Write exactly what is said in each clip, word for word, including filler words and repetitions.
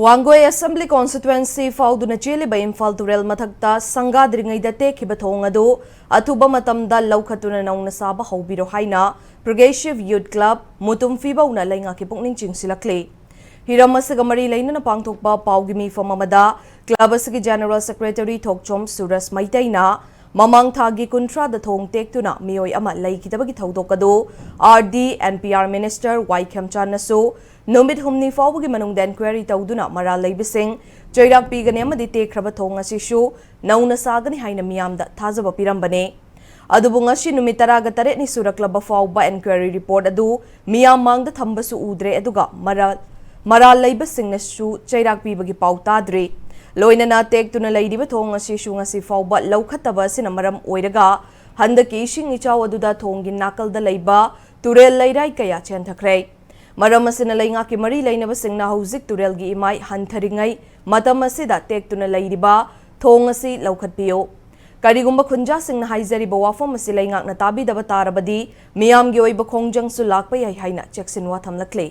Wangoi assembly ꯀꯣꯟꯁꯇꯤꯇ꯭ꯋꯦꯟꯁꯤ ꯐꯥꯎꯗꯨꯅ ꯆꯦꯜꯂꯤꯕ ꯏꯝꯐꯥꯜ ꯇꯨꯔꯦꯜ ꯃꯊꯛꯇ ꯁꯪꯒꯥꯗ꯭ꯔꯤꯉꯩꯗ ꯇꯦꯛꯈꯤꯕ ꯊꯣꯡ ꯑꯗꯨ ꯑꯊꯨꯕ ꯃꯇꯝꯗ ꯂꯧꯈꯠꯇꯨꯅ ꯅꯧꯅ ꯁꯥꯕ ꯍꯧꯕꯤꯔꯣ ꯍꯥꯏꯅ Progressive Youth Club ꯃꯨꯇꯨꯝ ꯐꯤꯕꯧꯅ ꯂꯩꯉꯥꯛꯀꯤ ꯄꯨꯛꯅꯤꯡ ꯆꯤꯡꯁꯤꯜꯂꯛꯂꯤ꯫ ꯍꯤꯔꯝ ꯑꯁꯤꯒ ꯃꯔꯤ ꯂꯩꯅꯅ ꯄꯥꯡꯊꯣꯛꯄ ꯄꯥꯎꯒꯤ ꯃꯤꯐꯝ ꯑꯃꯗ club ꯑꯁꯤꯒꯤ General Secretary ꯊꯣꯛꯆꯣꯝ ꯁꯨꯔꯖ ꯃꯩꯇꯩꯅ ꯃꯃꯥꯡ ꯊꯥꯒꯤ ꯀꯨꯟꯊ꯭ꯔꯥꯗ ꯊꯣꯡ ꯇꯦꯛꯇꯨꯅ ꯃꯤꯑꯣꯏ ꯑꯃ ꯂꯩꯈꯤꯗꯕꯒꯤ ꯊꯧꯗꯣꯛ ꯑꯗꯨ R D and P R Minister ꯋꯥꯏ ꯈꯦꯝꯆꯥꯟꯅꯁꯨ ꯅꯨꯃꯤꯠ ꯍꯨꯝꯅꯤ ꯐꯥꯎꯕꯒꯤ ꯃꯅꯨꯡꯗ inquiry ꯇꯧꯗꯨꯅ ꯃꯔꯥꯜ ꯂꯩꯕꯁꯤꯡ ꯆꯩꯔꯥꯛ ꯄꯤꯒꯅꯤ ꯑꯃꯗꯤ ꯇꯦꯛꯈ꯭ꯔꯕ ꯊꯣꯡ ꯑꯁꯤꯁꯨ ꯅꯧꯅ ꯁꯥꯒꯅꯤ ꯍꯥꯏꯅ ꯃꯤꯌꯥꯝꯗ ꯊꯥꯖꯕ ꯄꯤꯔꯝꯕꯅꯤ꯫ ꯑꯗꯨꯕꯨ ꯉꯁꯤ ꯅꯨꯃꯤꯠ ꯇꯔꯥꯒ ꯇꯔꯦꯠꯅꯤ ꯁꯨꯔꯛꯂꯕ ꯐꯥꯎꯕ inquiry report ꯑꯗꯨ ꯃꯤꯌꯥꯝ ꯃꯥꯡꯗ ꯊꯝꯕꯁꯨ ꯎꯗ꯭ꯔꯦ, ꯑꯗꯨꯒ ꯃꯔꯥꯜ, ꯃꯔꯥꯜ ꯂꯩꯕꯁꯤꯡꯅꯁꯨ ꯆꯩꯔꯥꯛ ꯄꯤꯕꯒꯤ ꯄꯥꯎ ꯇꯥꯗ꯭ꯔꯤ꯫ ꯂꯣꯏꯅꯅ ꯇꯦꯛꯇꯨꯅ ꯂꯩꯔꯤꯕ ꯊꯣꯡ ꯑꯁꯤꯁꯨ ꯉꯁꯤ ꯐꯥꯎꯕ ꯂꯧꯈꯠꯇꯕ ꯑꯁꯤꯅ ꯃꯔꯝ ꯑꯣꯏꯔꯒ ꯍꯟꯗꯛꯀꯤ ꯏꯁꯤꯡ ꯏꯆꯥꯎ ꯑꯗꯨꯗ ꯊꯣꯡꯒꯤ ꯅꯥꯀꯜꯗ ꯂꯩꯕ ꯇꯨꯔꯦꯜ ꯂꯩꯔꯥꯏ ꯀꯌꯥ ꯆꯦꯟꯊꯈ꯭ꯔꯦ꯫ ꯃꯔꯝ ꯑꯁꯤꯅ ꯂꯩꯉꯥꯛꯀꯤ ꯃꯔꯤ ꯂꯩꯅꯕꯁꯤꯡꯅ ꯍꯧꯖꯤꯛ ꯇꯨꯔꯦꯜꯒꯤ ꯏꯃꯥꯏ ꯍꯟꯊꯔꯤꯉꯩ ꯃꯇꯝ ꯑꯁꯤꯗ ꯇꯦꯛꯇꯨꯅ ꯂꯩꯔꯤꯕ ꯊꯣꯡ ꯑꯁꯤ ꯂꯧꯈꯠꯄꯤꯌꯨ꯫ ꯀꯔꯤꯒꯨꯝꯕ ꯈꯨꯟꯖꯥꯁꯤꯡꯅ ꯍꯥꯏꯖꯔꯤꯕ ꯋꯥꯐꯝ ꯑꯁꯤ ꯂꯩꯉꯥꯛꯅ ꯇꯥꯕꯤꯗꯕ ꯇꯥꯔꯕꯗꯤ ꯃꯤꯌꯥꯝꯒꯤ ꯑꯣꯏꯕ ꯈꯣꯡꯖꯪꯁꯨ ꯂꯥꯛꯄ ꯌꯥꯏ ꯍꯥꯏꯅ ꯆꯦꯛꯁꯤꯟꯋꯥ ꯊꯝꯂꯛꯂꯤ꯫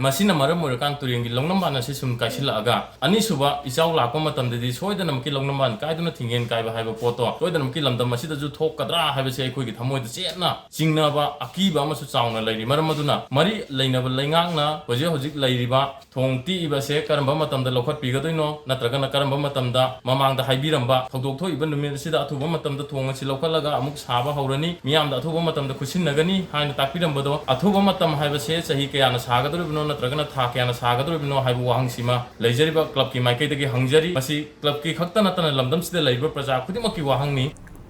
ꯃꯁꯤꯅ ꯃꯔꯝ ꯑꯣꯏꯔꯀꯥꯟꯗ ꯇꯨꯔꯦꯜꯒꯤ ꯂꯧꯅꯝꯕꯥꯟ ꯑꯁꯤ ꯁꯨꯝ ꯀꯥꯏꯁꯤꯜꯂꯛꯑꯒ ꯑꯅꯤꯁꯨꯕ ꯏꯆꯥꯎ ꯂꯥꯛꯄ ꯃꯇꯝꯗꯗꯤ ꯁꯣꯏꯗꯅꯃꯛꯀꯤ ꯂꯧꯅꯝꯕꯥꯟ ꯀꯥꯏꯗꯨꯅ ꯊꯤꯡꯒꯦꯟ ꯀꯥꯏꯕ ꯍꯥꯏꯕ ꯄꯣꯠꯇꯣ ꯁꯣꯏꯗꯅꯃꯛꯀꯤ ꯂꯝꯗꯝ ꯑꯁꯤꯗꯁꯨ ꯊꯣꯛꯀꯗ꯭ꯔꯥ ꯍꯥꯏꯕꯁꯤ ꯑꯩꯈꯣꯏꯒꯤ ꯊꯃꯣꯏꯗ ꯆꯦꯠꯅ ꯆꯤꯡꯅꯕ ꯑꯀꯤꯕ ꯑꯃꯁꯨ ꯆꯥꯎꯅ ꯂꯩꯔꯤ꯫ ꯃꯔꯝ ꯑꯗꯨꯅ ꯃꯔꯤ ꯂꯩꯅꯕ ꯂꯩꯉꯥꯛꯅ ꯍꯧꯖꯤꯛ ꯍꯧꯖꯤꯛ ꯂꯩꯔꯤꯕ ꯊꯣꯡ ꯇꯦꯛꯏꯕꯁꯦ ꯀꯔꯝꯕ ꯃꯇꯝꯗ ꯂꯧꯈꯠꯄꯤꯒꯗꯣꯏꯅꯣ, ꯅꯠꯇ꯭ꯔꯒꯅ ꯀꯔꯝꯕ ꯃꯇꯝꯗ ꯃꯃꯥꯡꯗ ꯍꯥꯏꯕꯤꯔꯝꯕ ꯊꯧꯗꯣꯛ ꯊꯣꯛꯏꯕ ꯅꯨꯃꯤꯠ ꯑꯁꯤꯗ ꯑꯊꯨꯕ ꯃꯇꯝꯗ ꯊꯣꯡ ꯑꯁꯤ ꯂꯧꯈꯠꯂꯒ ꯑꯃꯨꯛ ꯁꯥꯕ ꯍꯧꯔꯅꯤ, ꯃꯤꯌꯥꯝꯗ ꯑꯊꯨꯕ ꯃꯇꯝꯗ ꯈꯨꯠꯁꯤꯟꯅꯒꯅꯤ ꯍꯥꯏꯅ ꯇꯥꯛꯄꯤꯔꯝꯕꯗꯣ, ꯑꯊꯨꯕ ꯃꯇꯝ ꯍꯥꯏꯕꯁꯦ ꯆꯍꯤ ꯀꯌꯥꯅ ꯁꯥꯒꯗꯧꯔꯤꯕꯅꯣ ꯅꯠꯇ꯭ꯔꯒꯅ ꯊꯥ ꯀꯌꯥꯅ ꯁꯥꯒꯗꯧꯔꯤꯕꯅꯣ ꯍꯥꯏꯕ ꯋꯥꯍꯪꯁꯤꯃ ꯂꯩꯖꯔꯤꯕ clubꯀꯤ ꯃꯥꯏꯀꯩꯗꯒꯤ ꯍꯪꯖꯔꯤ꯫ ꯃꯁꯤ clubꯀꯤ ꯈꯛꯇ ꯅꯠꯇꯅ ꯂꯝꯗꯝꯁꯤꯗ ꯂꯩꯔꯤꯕ ꯄ꯭ꯔꯖꯥ ꯈꯨꯗꯤꯡꯃꯛꯀꯤ ꯋꯥꯍꯪꯅꯤ꯫